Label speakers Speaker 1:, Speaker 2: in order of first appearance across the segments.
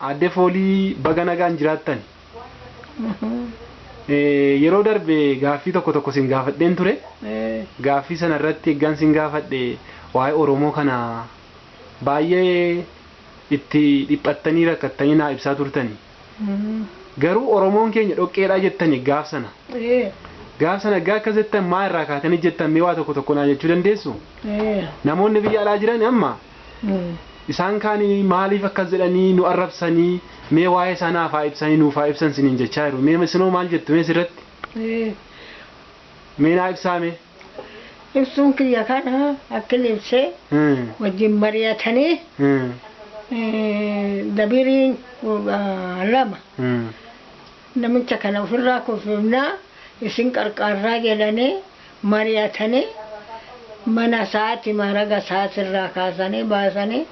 Speaker 1: Aadde Foolii baga nagaan jiraattan. Yeroo darbe gaaffii tokko tokko sin gaafadheen ture. Gaaffii sana irratti eeggan sin gaafadhe waa'ee Oromoo kana baay'ee itti dhiphattanii rakkattanii naa ibsaa turtani. Garuu Oromoon keenya dhoqqeedhaa jettani gaaf sana. Gaaf sana egaa akkas jettan maa irraa kaatanii jettan mee waa tokko tokko naa jechuu dandeessu? Namoonni biyya alaa jiran amma isaan kaanii maaliif akkas jedhanii nu arrabsanii mee waa'ee sanaa faa ibsanii nuuf haa ibsan siniin jechaa jiru. Mee isinoo maal jettu mee sirratti? Mee naa ibsaa mee?
Speaker 2: Ibsuun kiyya kana akkin ibsee wajjin mari'atanii dabiriin 12 namicha kana ofirraa kuufifnaa isin qarqaarraa jedhanii mari'atanii mana isaati maraga isaatirraa kaasanii baasanii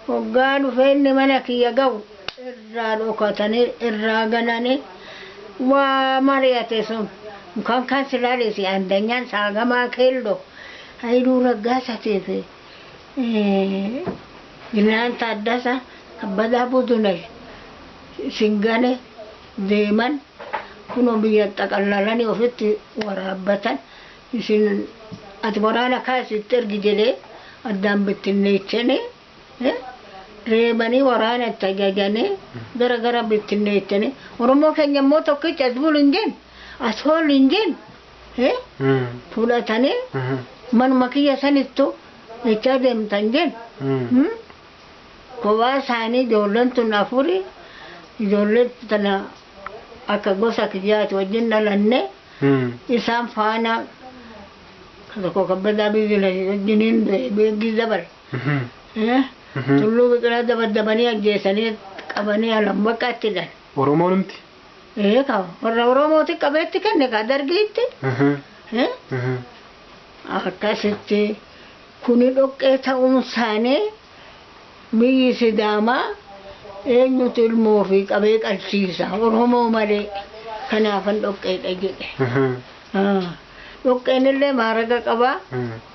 Speaker 2: hoggaa dhufee inni mana kiyya ga'u irraa dhokatanii irraa gananii waa mari'ate sun mukaan kan silaalesi andanyaan saagamaa keelloo Hayiluu Raggaasatii fi Jinaan Taaddasa Kabbadaa Budunash singane deeman kunoo biyya xaqallalanii ofitti waraabbatan isin ati waraana kaasitti ergi jedhee addaan bittinneechanii reebanii waraana itti ajajanii gara gara bittinneechanii Oromoo keenya immoo tokkicha as bulu hin jenne as hoolu hin jenne fudhatanii manuma kiyya sanittu jechaa deemtan jenne. Kophaa isaanii ijoolleen tun afuri ijoollee tana akka gosa kiyyaati wajjin dhalanne isaan faana tokko Kabbadaa Biizila wajjiniin beekii dabale. Tulluu Biqilaa dabaddabanii ajjeesanii qabanii alambaqaatti hidhan.
Speaker 1: Oromoonumti?
Speaker 2: Ee ka warra Oromooti qabeetti kenne ka dargiitti. Akkasitti kuni dhoqqee ta'uun isaanii biyyi Sidaamaa eenyutu ilmoo fi qabee qalchiisa Oromoo malee kanaafan dhoqqeedha jedhe. Dhoqqeen illee maaraga qabaa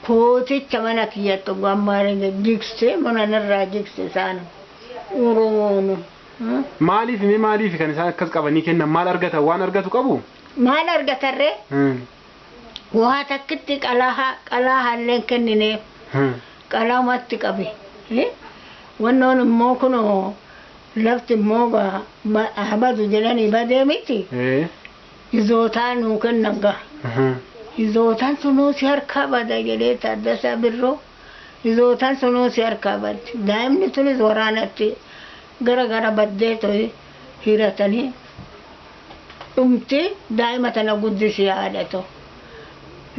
Speaker 2: kooticha mana kiyyatti hoggaan maaraga jigse mana narraa jigse isaan Oromoon.
Speaker 1: Maaliif mee maaliif kan isaan akkas qabanii kennan maal argatan waan argatu qabu?
Speaker 2: Maal argatarree? Waa takkitti qalaa qalaa illee kennineef qalaamatti qabe. Wannoon immoo kunoo lafti immoo habadu jedhanii badee miti. Izootaa nuu kennan gaha. Izootaan sunuu si harkaa bada jedhee Taaddasaa Birroo izootaan sunuu si harkaa baddi. Daa'imni sunis waraanatti gara gara baddee to'i hiratanii dhumti daa'ima tana guddisi haadha.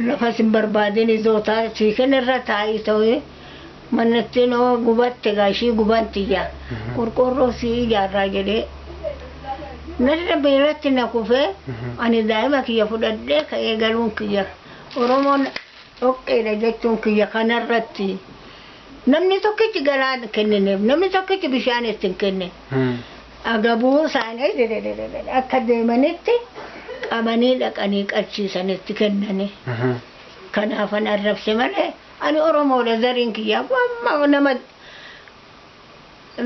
Speaker 2: Lafa sin barbaadin izootaa sii kennirra taa'ii ta'e manatti noo gubatte gaashii gubantiyya qorqorroo sii ijaarraa jedhee narra beelatti na kufee ani daa'ima kiyya fudhadhee ka'ee galuun kiyya Oromoon dhoqqeedha jechuun kiyya kanarratti namni tokkichi galaan kennineef namni tokkichi bishaan itti hin kenne agabuu isaanii akka deemanitti qabanii dhaqanii qalchiisanitti kennanii kanaafan arrabse malee ani Oromoodha zariin kiyya amma nama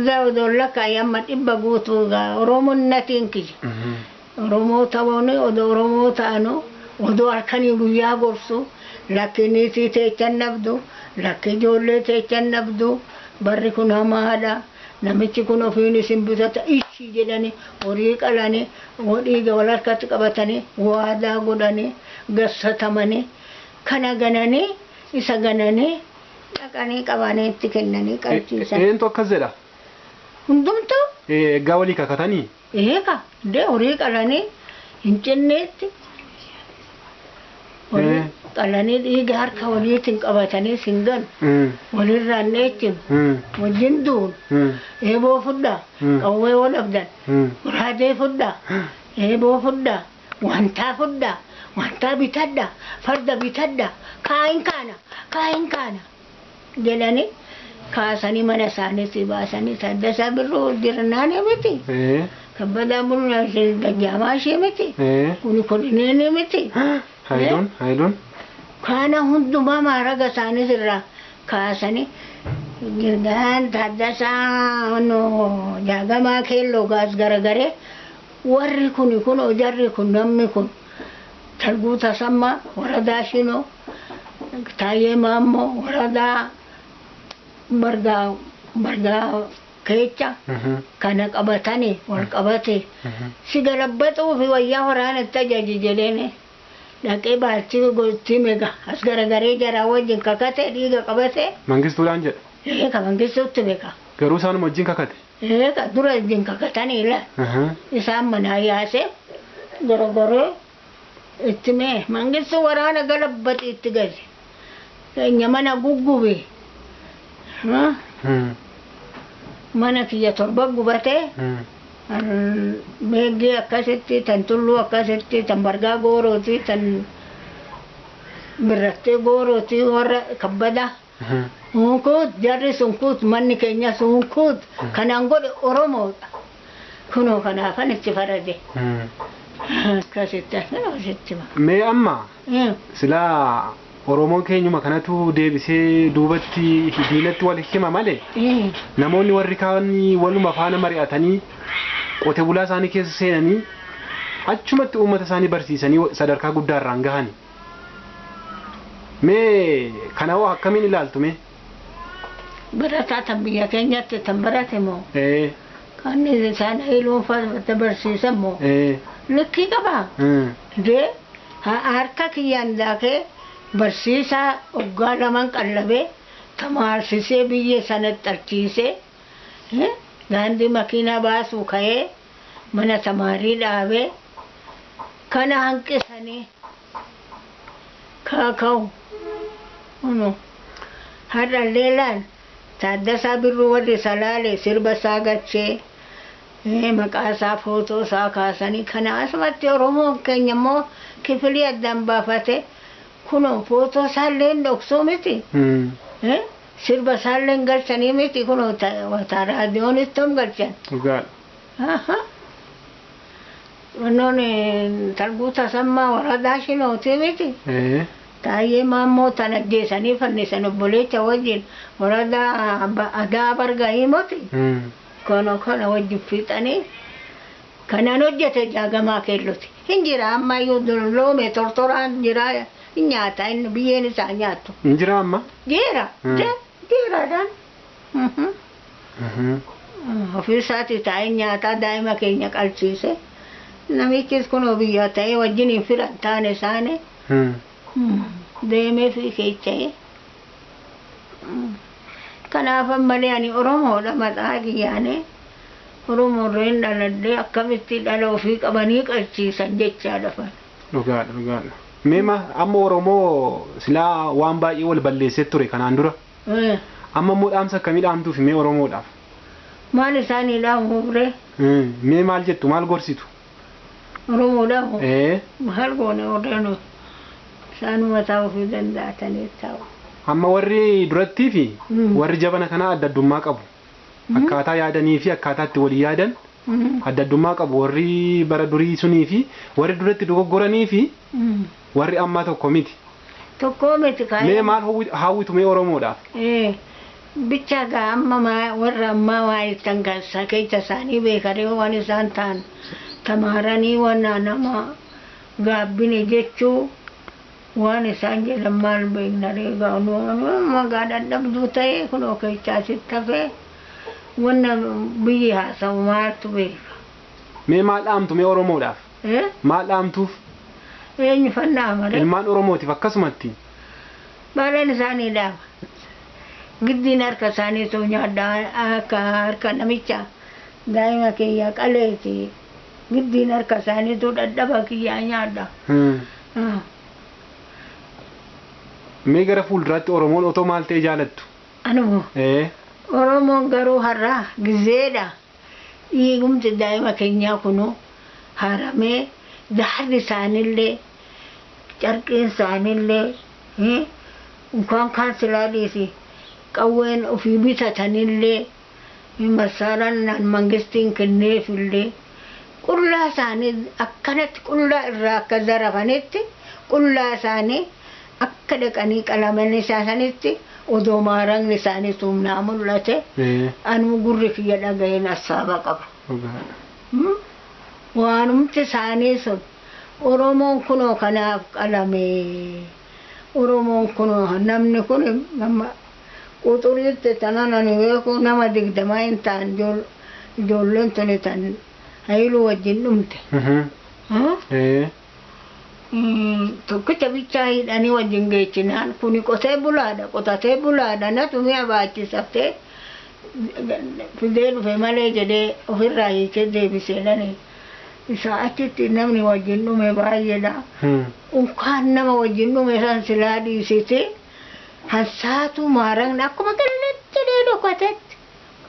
Speaker 2: zawdoon lakkaa'e amma 100 guutuu gaa Oromoon natiin kiyya Oromoo ta'uun odoo Oromoo ta'anu odoo halkanii guyyaa gorsu lakki niitii teechan dhabdu lakki ijoollee teechan dhabdu barri kun hamaadha namichi kun ofiin isin bitata ishii jedhanii horii qalanii dhiiga wal harkatti qabatanii waadaa godhanii gassatamanii kana gananii isa gananii dhaqanii qabanii itti kennanii qalchiisan.
Speaker 1: Eentu akkas jedha?
Speaker 2: Hundumtuu.
Speaker 1: Egaa walii kakatanii?
Speaker 2: Eega dee horii qalanii hin cinneetti horii qalanii dhiiga harka waliitiin qabatanii sin ganu walirraan dheechinu wajjin duunu eeboo fudhaa qawwee wal abdan goraadee fudhaa eeboo fudhaa wantaa fudhaa wantaa bitadhaa farda bitadhaa kaayin kaana kaayin kaana jedhanii kaasanii mana isaaniitti baasanii Taaddasaa Birruu jirnaanii miti. Kabbadaa Bulunaa Dajjaamaa ishee miti. Kuni kolineeni miti.
Speaker 1: Hayiluun Hayiluun.
Speaker 2: Kana hundumaa maaraga isaaniis irraa kaasanii Girgaan Taaddasaa no Jaagamaa Keelloo gaas garagaree warri kun kun jarri kun namni kun Talguu Tasammaa waradaa Shinoo Taayyee Maammoo waradaa Bargaa Bargaa Keecha kana qabatanii wal qabate si galabbaxuu fi wayyaa waraanatti ajaji jedheeni dhaqee baalchi gotti mega as garagaree jaraa wajjin kakate dhiiga qabate.
Speaker 1: Mangistuudhaan jedha.
Speaker 2: Ee ka Mangistuutti beeka.
Speaker 1: Garuu isaanuma wajjin kakate.
Speaker 2: Ee ka dura wajjin kakatanii la. Isaan manaa yaase garagaree itti mee Mangistuu waraana galabbaxi itti gadi. Keenya mana guggube. Mana kiyya torba gubatee. Meeggee akkasitti tan tulluu akkasitti tan bargaa goorooti tan birrattee goorooti warra kabbada. Hunkuut jarri sun kuut manni keenya sun kuut kanaan godhe Oromoodha. Kunoo kanaafan itti farade. Akkasitti akkasitti.
Speaker 1: Mee amma silaa Oromoon keenyuma kanatu deebisee duubatti diinatti wal hima malee namoonni warri kaan waluma faana mari'atanii qote bulaa isaanii keessa seenanii achumatti uummata isaanii barsiisanii sadarkaa guddaarraan gahan. Mee kana hoo akkamiin ilaaltu mee?
Speaker 2: Barataa tan biyya keenyatti tan barate moo? Kan isaan hiiluun barsiisan moo? Likkii qabaa? Dee harka kiyyaan daakee barsiisaa waggaa lamaan qallabee tamaarsisee biyya sana xarchiisee daandii makiinaa baasuu ka'ee mana tamaarii dhaabee kana hanqisanii kaaka'u har'allee laal Taaddasaa Birruu warri Salaalee sirba isaa galchee maqaa isaa footoo isaa kaasanii kana asumatti Oromoon keenya immoo kifilii addaan baafate. Kunoo footoo isaallee hin dhoksuu miti. Sirba isaallee hin galchanii miti kunoo raadiyoonitti hom galchan.
Speaker 1: Dhugaadha.
Speaker 2: Wannoon Talguu Tasammaa waradaa Shinootii miti. Taayyee Maammoo tan ajjeesanii fannisan obboleecha wajjin waradaa Adaa Bargahii miti. Kana kana wajjin fixanii kanaan hojjete Jaagamaa Keelloti. Hin jira ammayyuu loome tortoraan jira. Nyaata inni biyyeen isaa nyaattu.
Speaker 1: Hin jira amma?
Speaker 2: Jira. Jiraadhaan. Ofii isaatii taa'ee nyaataa daa'ima keenya qalchiise. Namichis kunoo biyya ta'ee wajjin hin firan taane isaanii. Deemee fi keecha'ee. Kanaaf malee ani Oromoodha maqaa kiyyaane. Oromoorreen dhaladhee akkamitti dhala ofii qabanii qalchiisan jechaa dhafan.
Speaker 1: Dhugaadha dhugaadha. Mee amma Oromoo silaa waan baay'ee wal balleessee ture kanaan dura. Amma immoo dhaamsa akkamii dhaamtuuf mee Oromoodhaaf?
Speaker 2: Maal isaanii dhaamuuf ree?
Speaker 1: Mee maal jettu maal gorsitu?
Speaker 2: Oromoodhaaf? Maal goone warreen isaanuma taa'uu fi danda'atanii taa'u.
Speaker 1: Amma warri durattii fi warri jabana kanaa adda addummaa qabu. Akkaataa yaadanii fi akkaataa itti walii yaadan adda addummaa qabu warri bara durii sunii fi warri duratti dogoggoranii fi warri ammaa tokko miti.
Speaker 2: Tokko miti kaayee.
Speaker 1: Mee maal hawwitu mee Oromoodhaaf?
Speaker 2: Bicha gaa amma warra ammaa waa ittiin keessa isaanii beekanii waan isaan ta'an tamaaranii waan nama gaabbine jechuu waan isaan jedhan maal beeknaree gaa magaa dadhabduu ta'ee kunoo keessaa sitti hafee wanna biyyi haasa'u maaltu beeka.
Speaker 1: Mee maal dhaamtu mee Oromoodhaaf? Maal dhaamtuuf?
Speaker 2: Eenyu fannaa
Speaker 1: Ilmaan Oromootiif akkasumatti.
Speaker 2: Baaleen isaanii dhaama. Giddiin harka isaanii sun nyaadhaa akka harka namicha daa'ima kiyya qaleeti. Giddiin harka isaaniitu dadhaba kiyyaa nyaadha.
Speaker 1: Mee gara fuulduraatti Oromoon otoo maal ta'e jaalattu?
Speaker 2: Anumoo. Oromoon garuu har'a gizeedha. Dhiigumti daa'ima keenyaa kunuu haramee jaarri isaaniillee carqiin isaaniillee unkaan kaansilaadhiisi qawween ofii bitatanillee masaaraan mangistiin kenneefillee qullaa isaanii akkanatti qullaa irraa akka zarafanitti qullaa isaanii akka dhaqanii qalamanii isaanitti Odoo maaragni isaanii tumnaa mul'ate anuu gurri kiyya dhaga'een assaaba qaba. Waanumti isaanii sun Oromoon kunoo kanaaf qalame. Oromoon kunoo namni kun nama quxuriitti tanan ani beeku nama 20 hin ta'an ijoolleen tuni tan Hayiluu wajjin dhumte. Tokkicha bichaa hidhanii wajjin geechinaan kuni qotee bulaadha qotatee bulaadha natu mi'a baachisaftee fidee dhufe malee jedhee ofirraa hiikee deebisee dhani. Isa achitti namni wajjin dhume baay'eedha. Unkaan nama wajjin dhume san silaa dhiisite hansaatu maaragni akkuma qilleetti jedhee dhokatetti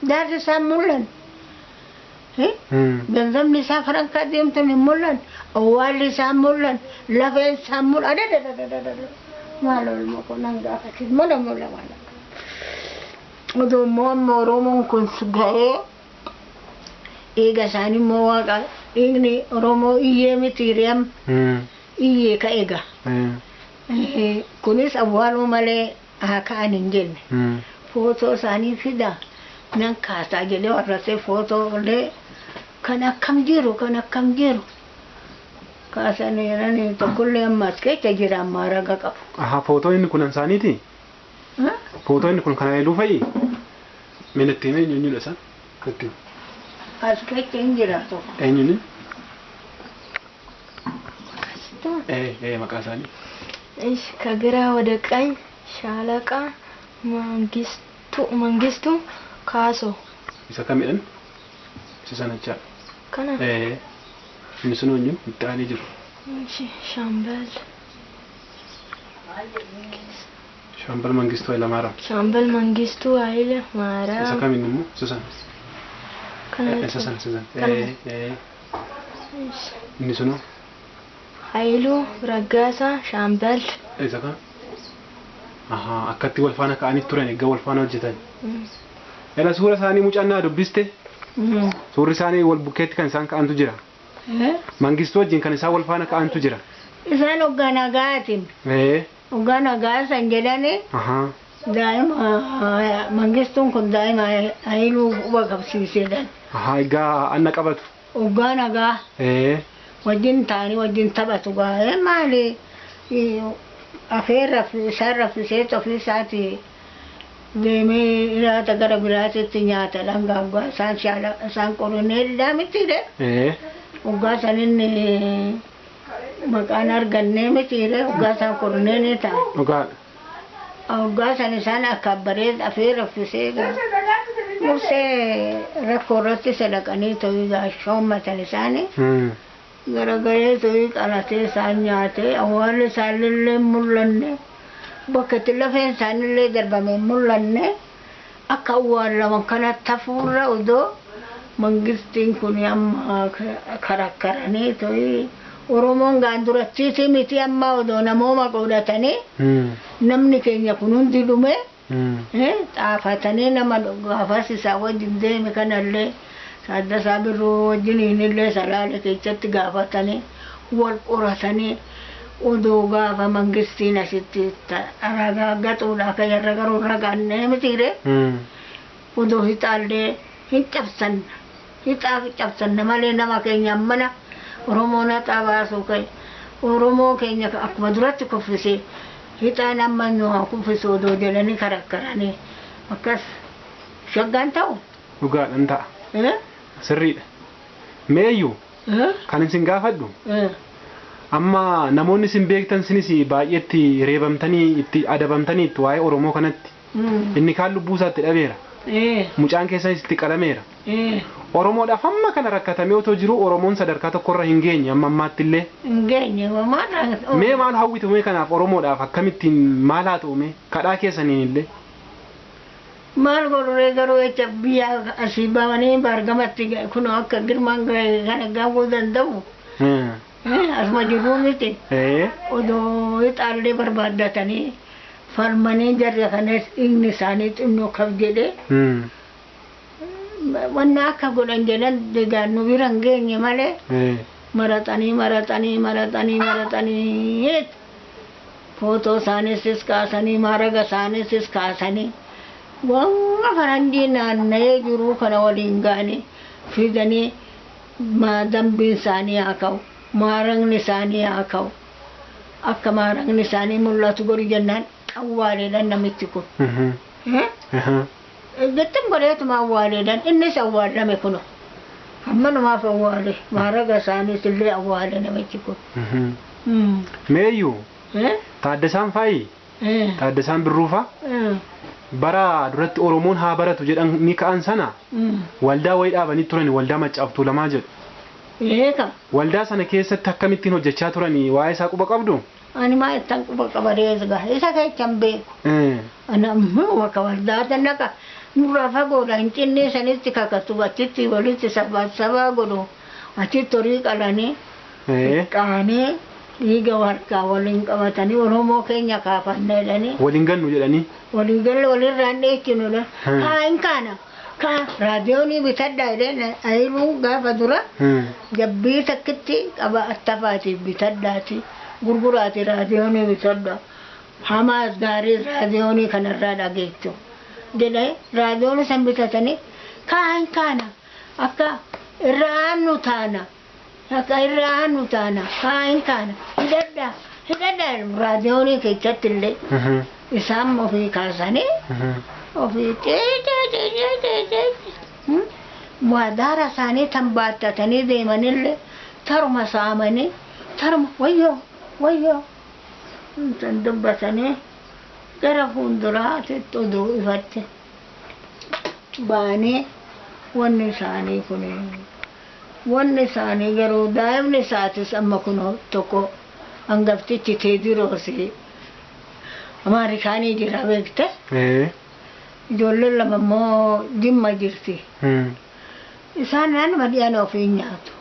Speaker 2: jaarsi isaan mul'an. Ganzabni isaa farankaa deemtuun hin mul'an, awwaalli isaa hin mul'an, lafeen isaa hin mul'an. Adadadadadada. Maal olma kun nan gaafatin mala mala mala. Oduu immoo amma Oromoon kun ga'ee dhiiga isaanii immoo waaqa dhiigni Oromoo iyyee miti hiriyam iyyee ka'e gaa. Kunis awwaaluu malee haa ka'an hin jenne. Footoo isaanii fida nan kaasaa jedhee warrasee footoo illee kan akkam jiru kan akkam jiru kaasanii jiranii tokkollee amma as keessa jira amma raga qabu.
Speaker 1: Aha, footoo inni kun isaaniiti? Footoo inni kun kan Hayiluu fa'i? Mee natti himi eenyuudha isaan? Natti himi.
Speaker 2: As keessa hin jira tokko.
Speaker 1: Eenyuuni? Maqaa isaanii.
Speaker 3: እሺ ከግራ ወደ ቀኝ ሻለቃ መንግስቱ ካሶ
Speaker 1: Isa kamidhan? Isa sana jechaadha.
Speaker 3: kana
Speaker 1: Inni sun eenyu? Itti aanee jiru.
Speaker 3: እሺ ሻምበል
Speaker 1: Shaambal Mangistuu Hayilamaariyaam.
Speaker 3: ሻምበል መንግስቱ ኃይለ
Speaker 1: Isa
Speaker 3: ማርያም
Speaker 1: kamiin immoo? Isa sana.
Speaker 3: kana
Speaker 1: Isa sana isa sana.
Speaker 3: Kana. እሺ
Speaker 1: Inni sunoo?
Speaker 3: ኃይሉ ረጋሳ ሻምበል
Speaker 1: Isa kam? Ahaa, akkatti wal faana ka'anii turan egaa wal faana hojjetan. Ela suura isaanii mucaan naa dubbiste. Suurri isaanii wal bukkeetti kan isaan ka'antu jira. Mangistuu wajjin kan isaan wal faana ka'antu jira.
Speaker 2: Isaan hoggaa nagaatiin hoggaa nagaa san jedhani
Speaker 1: Ahaa.
Speaker 2: daa'ima Mangistuun kun daa'ima Hayiluu quba qabsiisedhan.
Speaker 1: Ahaa, egaa anna qabatu.
Speaker 2: Hoggaa nagaa wajjin ta'anii wajjin taphatu gaa maali afeen isaan raffisee ofii isaati deemee nyaata gara biraatitti nyaata dhangaa hoggaa isaan shaala isaan qoronee didhaa mitiidhe. Hoggaa san inni maqaan argannee mitiidhe hoggaa isaan qoronee ni ta'a.
Speaker 1: Dhugaadha.
Speaker 2: Hoggaa san isaan akka abbaree afee raffisee gaa mursee rakkoo irratti sadaqanii ta'uu gaa shoommatan isaanii. Garagalee ta'uu qalatee isaan nyaatee awwaalli isaanillee hin mul'anne bakka itti lafeen isaanillee darbame hin mul'anne akka awwaallaman kanatti hafuurra odoo mangistiin kun amma karakkaranii ta'uu Oromoon gaan durattiiti miti amma odoo namooma godhatanii namni keenya kun hundi dhume xaafatanii nama gaafas isaa wajjin deeme kanallee Taaddasaa Birruu wajjiniin illee Salaale keessatti gaafatanii wal qoratanii odoo gaafa mangistiin asitti ragaa gatuudha akka jarra garuu ragaannee mitiire odoo hixaallee hin cabsanna hixaa cabsanna malee nama keenya mana Oromoon haxaa baasuu ka'e Oromoo keenya akkuma duratti kuffise hixaan amma nu haa kuffisu odoo jedhanii karakkaranii akkas shaggaan ta'u.
Speaker 1: Dhugaadhaan ta'a. Sirriidha. Meeyyuu kan isin gaafadhu amma namoonni isin beektan sinis baay'eetti reebamtanii itti adabamtanii itti waa'ee Oromoo kanatti inni kaan lubbuu isaatti dhabeera. Mucaan keessanis itti qalameera. Oromoodhaaf amma kana rakkatamee otoo jiru Oromoon sadarkaa tokkorra hin geenye amma ammaatti illee.
Speaker 2: Hin geenye maal
Speaker 1: Mee maal hawwitu mee kanaaf Oromoodhaaf akkamittiin maal haa ta'u mee kadhaa keessaniin illee.
Speaker 2: Maal godhuree garuu jecha biyya asii ba'anii baargamatti kunoo akka girmaan kana gaafuu danda'u. Asuma jiruu miti. Odoo hixaallee barbaaddatanii falmanii jarri kanas dhiigni isaanii xinnoo kaf jedhee wanna akka godhan jedhan degaan nu bira hin geenye malee maraxanii maraxanii maraxanii maraxanii Footoo isaaniisis kaasanii maaraga isaaniisis kaasanii waan faranjii naanna'ee jiru kana waliin ga'anii fidanii dambiin isaanii haa ka'u maaragni isaanii haa ka'u akka maaragni isaanii mul'atu godhu jennaan awwaaleedhaan namichi kun. Gittim godheetuma awwaaleedhaan innis awwaalame kuno. Ammanumaaf awwaale maaraga isaaniis illee awwaale namichi kun.
Speaker 1: Meeyyuu Taaddasaan faayi Taaddasaan Birruufaa bara duratti Oromoon haa baratu jedhan ni ka'an sana waldaa wayii dhaabanii turan waldaa Maccaaf Tuulamaa jedhu.
Speaker 2: Eeka.
Speaker 1: Waldaa sana keessatti akkamittiin hojjechaa turanii waa'ee isaa quba qabdu?
Speaker 2: Ani maa ittan quba qabadee gaa isa keessan beeku. Ani ammoo bakka waldaa naqa nurraa fagoodha hin cinnee sanitti kakatu achitti walitti sabaa sabaa godhu achitti horii qalanii qaanii dhiiga warqaa waliin qabatanii Oromoo keenya kaafanna jedhanii.
Speaker 1: Waliin gannu jedhanii.
Speaker 2: Walii galle walirraan dheechinudha. Haa hin kaana. Kaa raadiyoonii bitadhaa jedheen ayiluu gaafa dura jabbii takkitti qaba attafaati bitadhaati gurguraati raadiyoonii bitadhaa. Hamaas gaarii raadiyoonii kanarraa dhageechu. Jedhee raadiyoonii san bitatanii kaa hin kaana akka irra aannu taana. Akka irra aannu taana kaa hin kaana hidhadhaa hidhadhaa raadiyoonii keessatti illee isaan ofii kaasanii ofii ceecee daara isaanii tan baattatanii deemanillee taruma saamanii taruma wayyoo wayyoo san dubbatanii gara fuulduraatitti oduu ifatti baanii wanni isaanii kun wanni isaanii garuu daa'imni isaatis amma kun tokko hangaftichi Teediroos Ameerikaanii jira beekte. Ijoolleen lama immoo Jimma jirti. Isaan naannuma dhiyaan ofii nyaatu.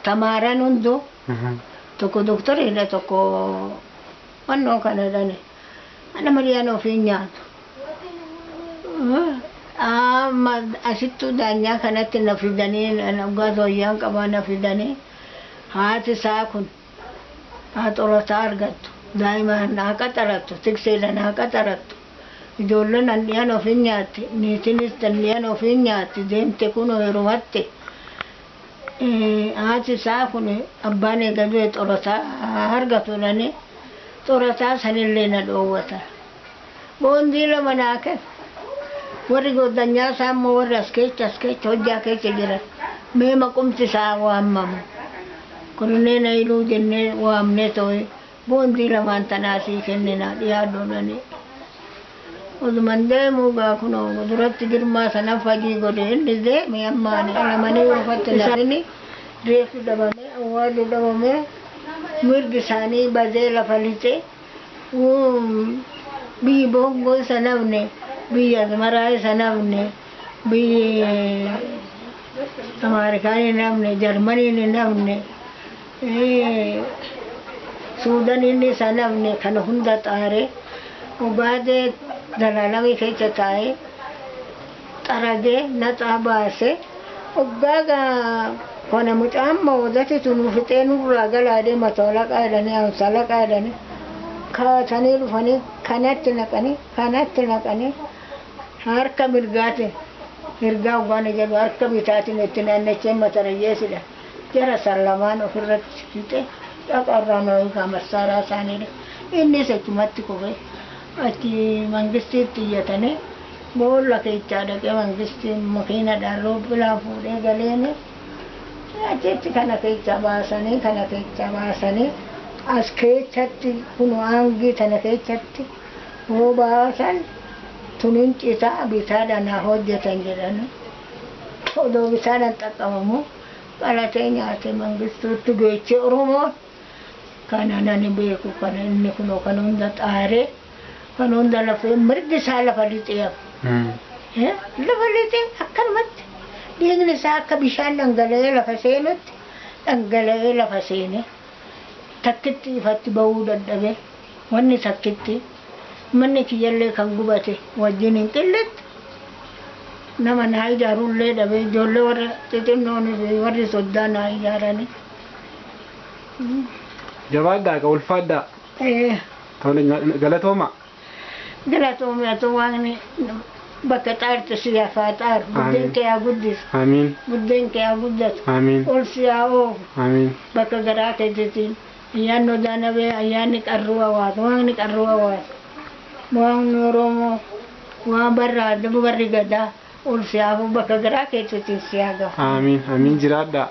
Speaker 2: Tamaaran hunduu tokko doktoriidha tokko wannoo kana jedhani. Nama dhiyaan ofii nyaatu. Amma asittuu daanyaa kanatti na fidanii dhugaa tooyyaan qabaa na fidanii haati isaa kun haa xorotaa argattu daa'ima naa qaxarattu tikseedha naa qaxarattu. Ijoolleen an dhiyaan ofii nyaatti niitinis tan dhiyaan ofii nyaatti deemte kun heerumatte. Haati isaa kun abbaan eega du'e xorotaa argatu jedhanii xorotaa sanillee na dhoowwatan. Boondii lama naa kenna. Warri goddanyaa isaa immoo warri as keessa hojjaa keessa jiran mee maqumti isaa waamamu. Kunneen ayiluu jennee waamnee ta'e boondii lamaan tanaa sii kenninaa dhiyaadhu jedhanii. Oduman deemuu gaa kunoo duratti girmaa sana fajii godhe inni deeme ammaan lamanii uffatti isaanii reeffi dhabame awwaalli dhabame mirgi isaanii badee lafa lixee biyyi boongoo isa nafne biyyi Asmaraa isa nafne biyyi Ameerikaanii nafne Jarmaniin nafne Suudaniin isa nafne kana hunda xaaree Ugaadee dalalami keessa taa'ee xaragee naxaa baasee oggaa kana mucaan moodati tun fixee nurraa galaadee matolaqaa jedhanii amsalaqaa jedhanii kaatanii dhufanii kanatti naqanii harka mirgaatiin mirgaa oggaana jedhu harka bitaatiin itti naannachee matarayyeesidha jara san lamaan ofirratti fixee dhaqarraa nooyikaa massaaraa isaaniidha innis achumatti kufee. Achi mangistiitti iyyatanii boolla keessaa dhaqee mangistiin makiinadhaan roobbilaan fuudhee galeeni achitti kana keessaa baasanii as keessatti kun aangii tana keessatti hoo baasan tunin citaa bitaadhaan haa hojjetan jedhanii odoo bitaadhaan xaqqabamu qalatee nyaate mangistuutti geechee Oromoon kana nani beeku kana inni kunoo kan hunda xaaree. Kan hunda lafee mirgi isaa lafa lixee lafa lixee akkanumatti dhiigni isaa akka bishaan dhangala'ee lafa seenutti dhangala'ee lafa seene takkitti ifatti bahuu dadhabe wanni takkitti manni kiyyallee kan gubate wajjin hin qilletti nama naa ijaarullee dhabe ijoollee warra xixinnoon fi warri soddaa naa ijaarani.
Speaker 1: Jabaadhaa ka ulfaadhaa. Tole galatooma.
Speaker 2: Galatoomii atu waaqni bakka xaarte si hafaa xaaru. Buddeen kee haa guddisu.
Speaker 1: Amiin.
Speaker 2: Buddeen kee haa guddatu.
Speaker 1: Amiin.
Speaker 2: Ol si haa oofu.
Speaker 1: Amiin.
Speaker 2: Bakka garaa keetiitiin ayyaanni odaanabee ayyaanni qarruu hawaasa waaqni qarruu hawaasa waaqni Oromoo waan barraa barri gadaa ol si haa bakka garaa keetiitiin si haa gahu.
Speaker 1: Amiin. Amiin jiraadhaa.